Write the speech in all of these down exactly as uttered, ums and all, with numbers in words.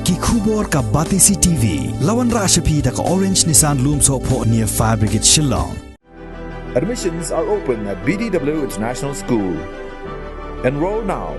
Ki khubor ka Batesi T V, la wanrah sha phi da ka Orange Nissan Lumsohphoh near Fire Brigade Shillong. Admissions are open at B D W International School. Enroll now.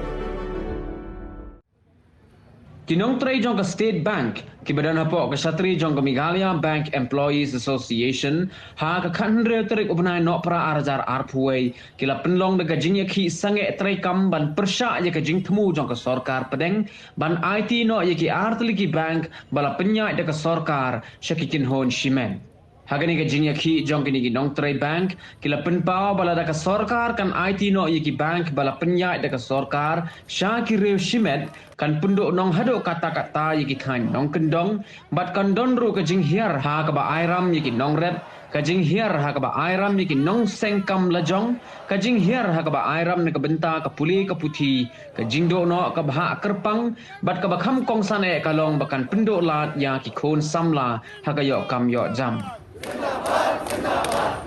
Ki nongtrei jong ka State Bank, kiba don hapoh ka shatri jong ka Meghalaya Bank Employees Association, ha ka khathynriew tarik u bnai Nohprah ar hajar arphew wei, ki la pynlong da ka jingïakhih sangeh treikam ban pyrshah ïa ka jingthmu jong ka sorkar pdeng ban aiti noh ïa ki artylli ki bank ba la pynïaid da ka sorkar sha ki kynhun shimet. Ha kane ka jingïakhih jong kine ki nongtrei bank, ki la pynpaw ba lada ka sorkar kan aiti noh ïa ki bank ba la pynïaid da ka sorkar sha ki riew shimet, kan pynduh nong haduh katta katta ïa ki thaiñ nongkyndong, bad kan don ruh ka jinghiar ha kaba ai ram ïa ki nongrep, ka jinghiar ha kaba ai ram ïa ki nongseng kam lajong, ka jinghiar ha kaba ai ram na ka bynta ka pule ka puthi, ka jingduh noh ka bhah kyrpang, bad kaba kham kongsan eh ka long ba kan pynduh lad ïa ki khun samla ha ka ïoh kam ïoh jam. Inkar zindabad!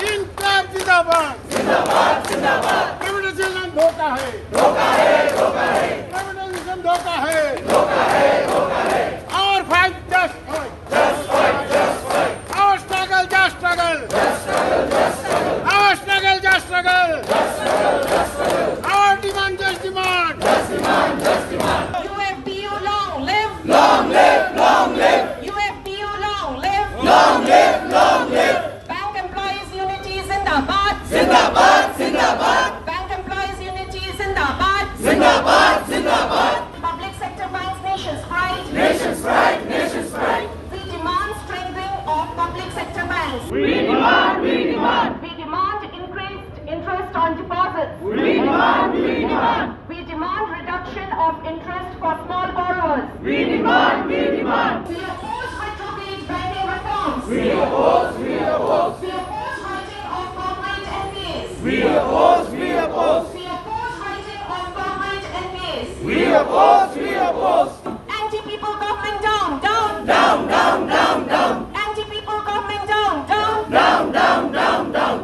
Inkar zindabad! Zindabad, zindabad! Privatization धोखा है! धोखा है, धोखा है! Privatization धोखा है! धोखा है, धोखा है! Our fight, just fight! Just fight, just fight! Our struggle, just struggle! Just struggle, just struggle! Our struggle, just struggle! Just struggle, just struggle! Our demand, just demand! Just demand, just demand! U F B U long live! Long live, long live! U F B U long live! Long live, long live! Bank Employees Unity zindabad! Zindabad, zindabad! Bank Employees Unity zindabad! Zindabad, zindabad! Public sector banks, nation's pride! Nation's pride, nation's pride! We demand strengthening of public sector banks! We demand, we demand! We demand increased interest on deposits! We demand, we demand! We demand reduction of interest for small borrowers. We demand, we demand. We oppose retrograde banking reforms. We oppose, we oppose. We oppose writing of corporate N P As. We oppose, we oppose. We oppose writing of corporate N P As. We oppose, we oppose. Anti-people government down, down. Down, down, down, down. Anti-people government down, down. Down, down, down, down.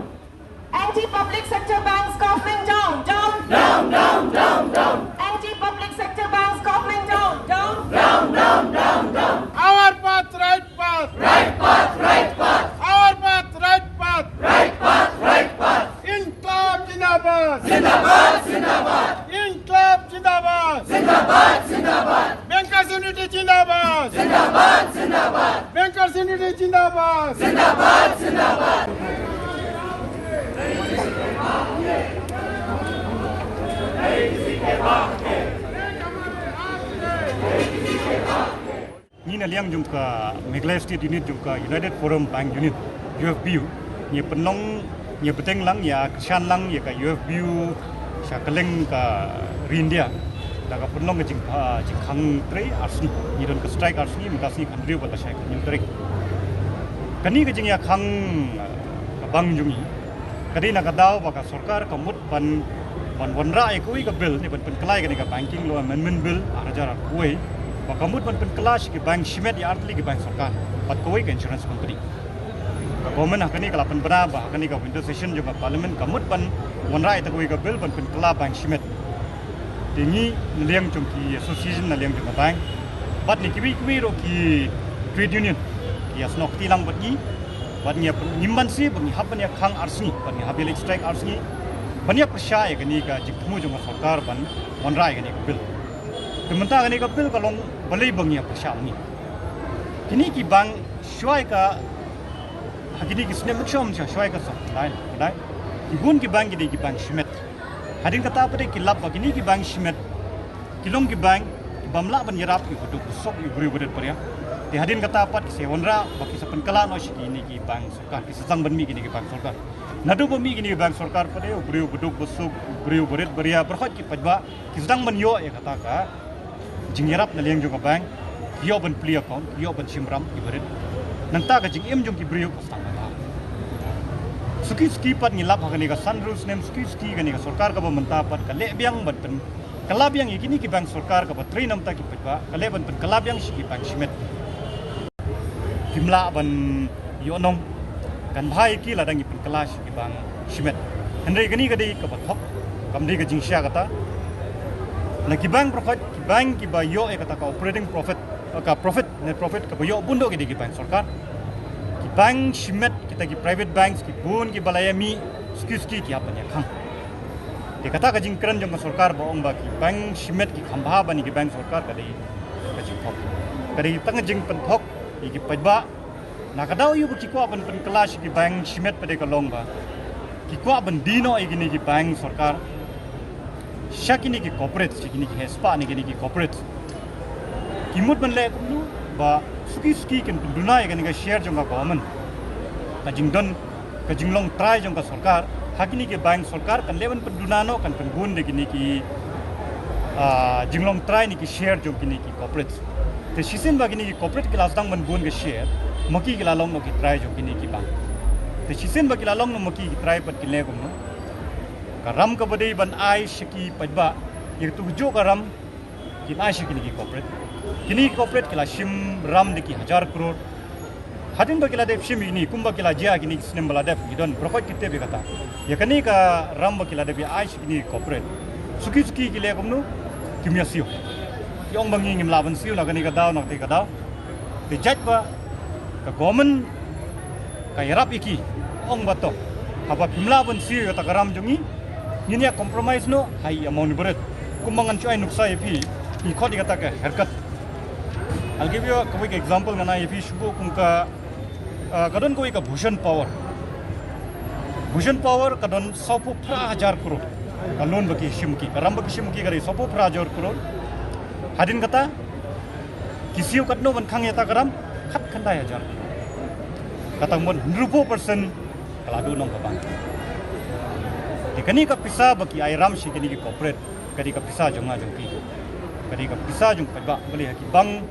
Anti-public sector banks government down, down. Down, down, down, down. Anti-public sector banks government down, down. Down, down, down, down. Our path, right path. Right path, right path. Our path, right path. Right path, right path. Inqilab zindabad. Zindabad, zindabad. Inqilab zindabad. Zindabad, zindabad. Bankers Unity zindabad. Zindabad, zindabad. Bankers Unity zindabad. Zindabad, zindabad. Ngi na liang jong ka Meghalaya State Unit jong ka United Forum Bank Unit, U F B U, ngi pynlong, ngi bteng lang, ïa kyrshan lang ïa ka U F B U sha kylleng ka ri India da ka pynlong ka jing, ah, jingkhang trei arsngi. Ngi don ka strike arsngi, mynta sngi khathynriew bad lashai khathynñiew tarik. Kane ka jingïakhang, ah, ka bank jong ngi ka dei na ka daw ba ka sorkar ka mut ban, ban wanrah ïa kawei ka bill ne ban pynkylla ïa kane ka Banking Law Amendment Bill ar hajar arphew wei, ba ka mut ban pynkylla sha ki bank shimet ïa artylli ki bank sorkar bad kawei ka insurance company. Ka government ha kane ka la pynbna ba ha kane ka winter session jong ka parliament ka mut ban wanrah ïa kawei ka bill ban pynkylla bank shimet. Te ngi na liang jong ki association, na liang jong ka bank bad ne kiwei kiwei ruh ki trade union ki ïasnoh kti lang bad ngi. Bad ngi ïa pyn-, ngim banse ba ngi hap ban ïakhang arsngi, bad ngi hap ïaleit strike arsngi ban ïapyrshah ïa kane ka jingthmu jong ka sorkar ban wanrah ïa kane ka bill. Te mynta kane ka bill ka long balei ba ngi ïapyrshah ma ngi. Kine ki bank shuwa ka, ha kine ki snem, shuwa, shuwa ka song, dai, dai. Ki bun ki bank ki dei ki bank shimet. Hadien kata pat ki lap ba kine ki bank shimet ki long ki bank ki bym lah ban ïarap ïa u baduk basuk, ïa u briew barit baria. Te hadien kata pat ki sa wanrah ba ki sa pynkylla noh sha kine ki bank sorkar, ki sa sdang ban mih kine ki bank sorkar. Naduh ba mih kine ki bank sorkar pat, u briew baduk basuk, u briew barit baria, baroh ki paidbah ki sdang ban ïoh ïa kata ka jingïarap na liang jong ka bank, ki ïoh ban plie account, ki ïoh ban shim ram ki barit. Nangta ka jingim jong ki briew ka sdang ban bha. Suki suki pat ngi lap ha kane ka san hynriew snem, suki suki kane ka sorkar kaba mynta pat ka leh biang ban pyn kylla biang ïa kine ki bank sorkar kaba trei namar ki paidbah, ka leh ban pynkylla biang sha ki bank shimet. Kim lah ban ïoh nong, kan bha ïa ki lada ngi pynkylla sha ki bank shimet. Hynrei kane ka dei kaba thok, kam dei ka jingshisha kata. Na ki bank profit, ki bank kiba ïoh ïa kata ka operating profit, ka profit, net profit kaba ïoh bun dei ki dei ki bank sorkar. Ki bank shimet kita ki private banks ki bun kiba la ïa mih suki suki ki hap ban ïa khang. Te kata ka jingkren jong ka sorkar ba ong ba ki bank shimet ki kham bha ban ïa ki bank sorkar ka dei ka jingthok. Ka dei tang ka jingpynthok ïa ki paidbah. Na ka daw ïa ba ki kwah ban pynkylla sha ki bank shimet pat de ka long ba ki kwah ban die noh ïa kine ki bank sorkar sha kine ki corporate, sha kine ki heh spah ne kine ki corporate. Ki mut ban leh kumno ba suki suki kin pynduna ïa kane ka share jong ka government. Ka jingdon, ka jinglong trai jong ka sorkar ha kine ki bank sorkar kan leh ban pynduna noh, kan pynbun da kine ki, ah, jinglong trai ne ki share jong kine ki corporate. Te shisien ba kine ki corporate ki la sdang ban bun ka share, ma ki ki la long noh ki trai jong kine ki bank. Te shisien ba ki la long noh ma ki ki trai pat kin leh kumno? Ka ram kaba dei ban ai sha ki paidbah, ïa katu kajuh ka ram kin ai sha kine ki corporate. Kine ki corporate ki la shim ram da ki hajar klur. Hadien ba ki la dep shim ïa kine, kumba ki la jia kine ki snem ba la dep, ki don baroh ki tip ïa kata. Ïa kane ka ram ba ki la dep ïa ai sha kine ki corporate, suki suki ki leh kumno? Kim ïa siew. Ki ong ba ngi ngim lah ban siew na kane ka daw, na kata ka daw. Te jait ba ka government ka ïarap ïa ki, ong ba to, haba phim lah ban siew ïa kata ka ram jong ngi, ngin ïa compromise noh ha i amount barit. Kumba ngan shu ai nuksa ïa phi, ngi khot ïa kata ka haircut. I'll give you a quick example, ngan ai ïa phi shuh kum ka, ah, ka don kawei ka Bhushan Power. Bhushan Power ka don sawphew phra hajar klur. Ka loan ba ki shim ki, ka ram ba ki shim ki ka dei sawphew phra hajar klur. Hadien kata, ki siew katno ban khang ïa kata ka ram? Khatkhyndai hajar. Kata mut hynriewphew percent ka la duh noh ka bank. Te kane ka pisa ba ki ai ram sha kine ki corporate, ka dei ka pisa jong nga jong phi. Ka dei ka pisa jong paidbah, balei ha ki bank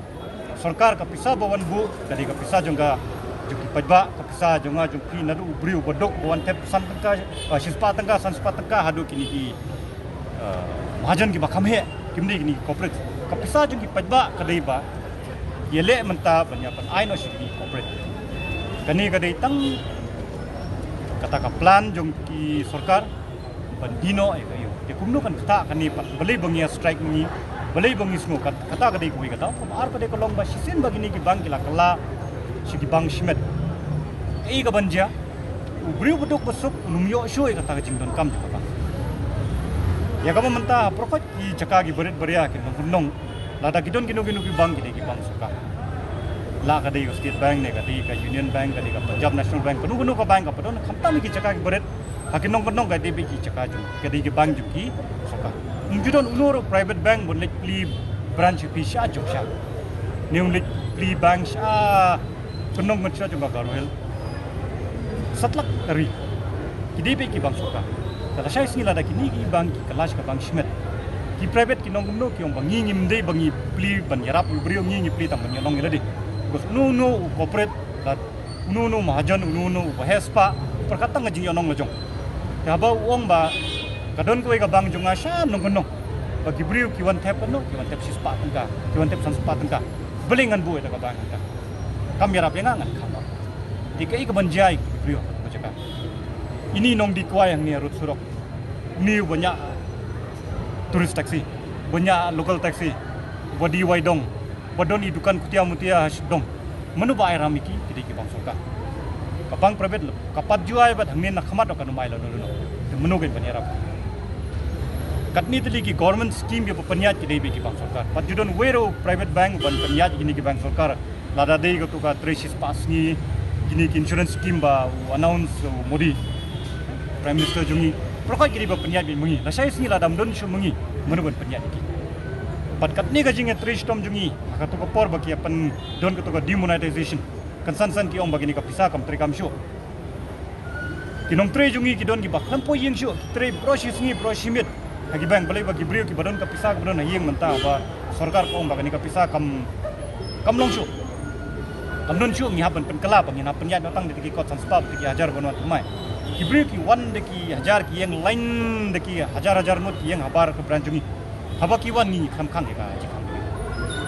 sorkar ka pisa ba wan buh ka dei ka pisa jong ka, jong ki paidbah, ka pisa jong nga jong phi, naduh u briew ba duk ba wan thep san tyngka, ah, shispah tyngka, san spah tyngka, haduh kine ki, ah, mahajan kiba kham heh, kim dei kine ki corporate. Ka pisa jong ki paidbah ka dei ba ïaleh mynta ban ïa pyn-ai noh sha kine ki corporate. Kane ka dei tang kata ka plan jong ki sorkar ban die noh ïa ka ïew. Te kumno kan ktah kane pat, balei ba ngi ïa strike ma ngi, balei ba ngi sngew kat, kata ka dei kawei ka daw. Kaba ar pat de ka long ba shisien ba kine ki bank ki la kylla sha ki bank shimet, ei ka ban jia? U briew ba duk ba suk un ym ïoh shuh ïa kata ka jingdonkam jong ka bank. Ïa kaba mynta ha baroh ki jaka ki barit baria ki nongkyndong, lada ki don kino kino ki bank ki dei ki bank sorkar. La ka dei ka State Bank ne ka dei ka Union Bank, ka dei ka Punjab National Bank, kano kano ka bank kaba don, khamtam ki jaka ki barit, ha ki nongkyndong ka dei beit ki jaka jong, ka dei ki bank jong ki sorkar. Ym ju don uno ruh private bank ban leit plie branch phi sha Jowai, ne un leit plie bank sha Kynong kan sha jong ka Garo Hills. Satlak ri. Ki dei beit ki bank sorkar. Te lashai sngi lada kine ki bank ki kylla sha ka bank shimet, ki private ki nong kumno ki ong ba ngi ngim dei ba ngi plie ban ïarap ïa u briew, ngi ngi plie tang ban ïohnong ïa lade. Because uno uno u corporate, lada uno uno u mahajan, uno uno u ba heh spah, u pyrkhat tang ka jingïohnong la jong. Te haba u ong ba ka don kawei ka bank jong nga sha nongkyndong, ba ki briew ki wan thep katno, ki wan thep shispah tyngka, ki wan thep san spah tyngka. Balei ngan buh ïa kata ka bank hangta? Kam ïarap ïa nga, ngan kham noh. Te kaei ka ban jia ïa ki briew ha kata ka jaka? Ine i nongdie kwai hangne ha rud surok, une uba ñiah tourist taxi, uba ñiah local taxi, uba die wai dong, uba don i dukan kutia mutia ha sdong. Mano ba ai ram ïa ki? Ki dei ki bank sorkar. Ka bank private la ka pat ju ai bad hangne na khmat ruh kan ym ai lano lano. Te mano kein ban ïarap? Katne tylli ki government scheme kiba pynïaid ki dei beit ki bank sorkar. Pat ju don uwei ruh u private bank ban pynïaid ïa kine ki bank sorkar. Lada dei kato ka trei shispah sngi, kine ki insurance scheme ba u announce u Modi, Prime Minister jong ngi, baroh ki dei ba pynïaid beit ma ngi. Lashai sngi lada ym don shuh ma ngi, mano ban pynïaid ïa ki? Bad katne ka jingïatrei shitom jong ngi ha kato ka por ba ki ïa pyndon kato ka demonetization, kan san san ki ong ba kine ka pisa kam treikam shuh. Ki nongtrei jong ngi ki don kiba khlem poi ïing shuh, ki trei baroh shi sngi baroh shi miet ha ki bank. Balei? Ba ki briew kiba don ka pisa kiba don ha ïing mynta ba sorkar ka ong ba kane ka pisa kam, kam long shuh, kam don shuh, ngi hap ban pynkylla, ba ngin hap pynïaid noh tang da ki kot san spah, da ki hajar ban wan thymmai. Ki briew ki wan da ki hajar, ki ïeng line da ki hajar hajar ngut, ki ïeng habar ka branch jong ngi. Haba ki wan ngi khlem khang ïa ka jingkhang.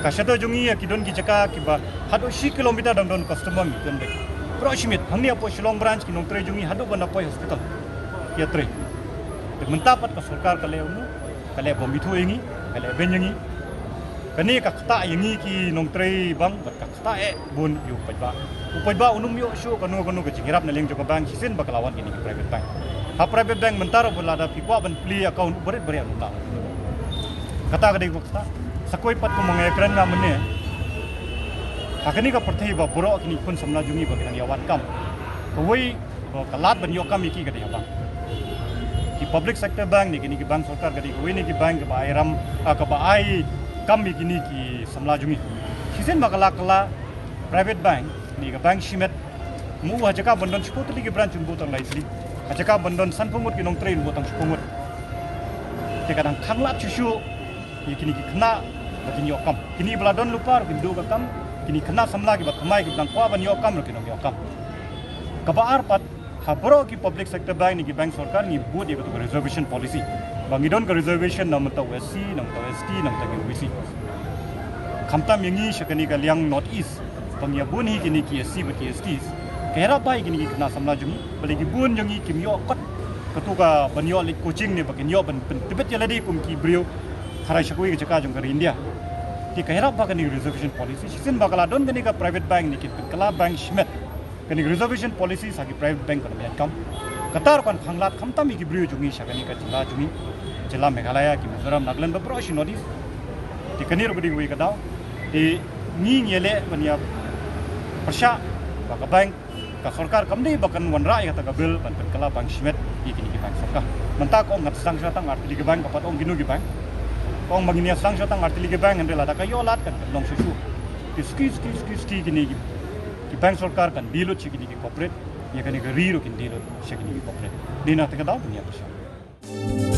Ka shutter jong ngi ïa ki don ki jaka kiba haduh shi kilometer dang don customer ngi don beit. Baroh shi miet hangne hapoh Shillong branch ki nongtrei jong ngi haduh ban da poi hospital ki ïatrei. Te mynta pat ka sorkar ka leh kumno? Ka leh bym ithuh ïa ngi. Ka leh beiñ ïa ngi. Kane ka ktah ïa ngi ki nongtrei bank bad ka ktah eh bun ïa u paidbah. U paidbah un ym ïoh shuh kano kano ka jingïarap na liang jong ka bank shisien ba ka la wan kine ki private bank. Ha private bank mynta ruh lada phi kwah ban plie account u barit barit un ym lah. Kata ka dei ka ktah. Sa kawei pat kumba nga ïakren nga mynne, ha kane ka pyrthei ba baroh kine ki khun samla jong ngi ba ki dang ïa wad kam, kawei ba ka lad ban ïoh kam ïa ki ka dei ha bank. Ki public sector bank ne kine ki bank sorkar ka dei kawei na ki bank kaba ai ram, ah, kaba ai kam ïa kine ki samla jong ngi. Shisien ba ka la kylla private bank ne ka bank shimet, mut ha jaka ban don shiphew tylli ki branch un buh tang lai tylli, ha jaka ban don sanphew ngut ki nongtrei un buh tang shiphew ngut. Te ka dang khanglad shuh shuh ïa kine ki khynnah ba kin ïoh kam. Kine ba la don lypa ruh kin duh ka kam. Kine khynnah samla kiba thymmai kiba dang kwah ban ïoh kam ruh kin ym ïoh kam. Kaba ar pat, ha baroh ki public sector bank ne ki bank sorkar ngi bud ïa katu ka reservation policy ba ngi don ka reservation na bynta u S C, na bynta u S T, na bynta ki O B C. Khamtam ïa ngi sha kane ka liang North East ba ngi ïa bun hi kine ki S C bad ki S Ts. Ka ïarap ba ïa kine ki khynnah samla jong ngi, balei ki bun jong ngi kim ïoh kot katu ka ban ïoh leit coaching ne ba kin ïoh ban pyntbit ïa lade kum ki briew tharai sha kawei ka jaka jong ka ri India. Te ka ïarap ba kane ka reservation policy shisien ba ka la don kane ka private bank ne ki pynkylla bank shimet, kane ka reservation policy sha ki private bank kan ym ïaid kam. Kata ruh kan khanglad khamtam ïa ki briew jong ngi sha kane ka jylla jong ngi, jylla Meghalaya, ki Mizoram, Nagaland bad baroh shi North East. Te kane ruh ka dei kawei ka daw. Te ngi ngi ïaleh ban ïa pyrshah ba ka bank, ka sorkar kam dei ba kan wanrah ïa kata ka bill ban pynkylla bank shimet ïa kine ki bank sorkar. Mynta ka ong ngan sdang shuwa tang ar tylli ki bank, ka pat ong kino ki bank. Ka ong ba ngin ïa sdang shuwa tang ar tylli ki bank, hynrei lada ka ïoh lad kan pynlong shuh shuh. Te suki suki suki suki kine ki, ki bank sorkar kan die lut sha kine ki corporate, ïa kane ka ri ruh kin die lut sha kine ki corporate. Dei na kata ka daw ban ïa pyrshah.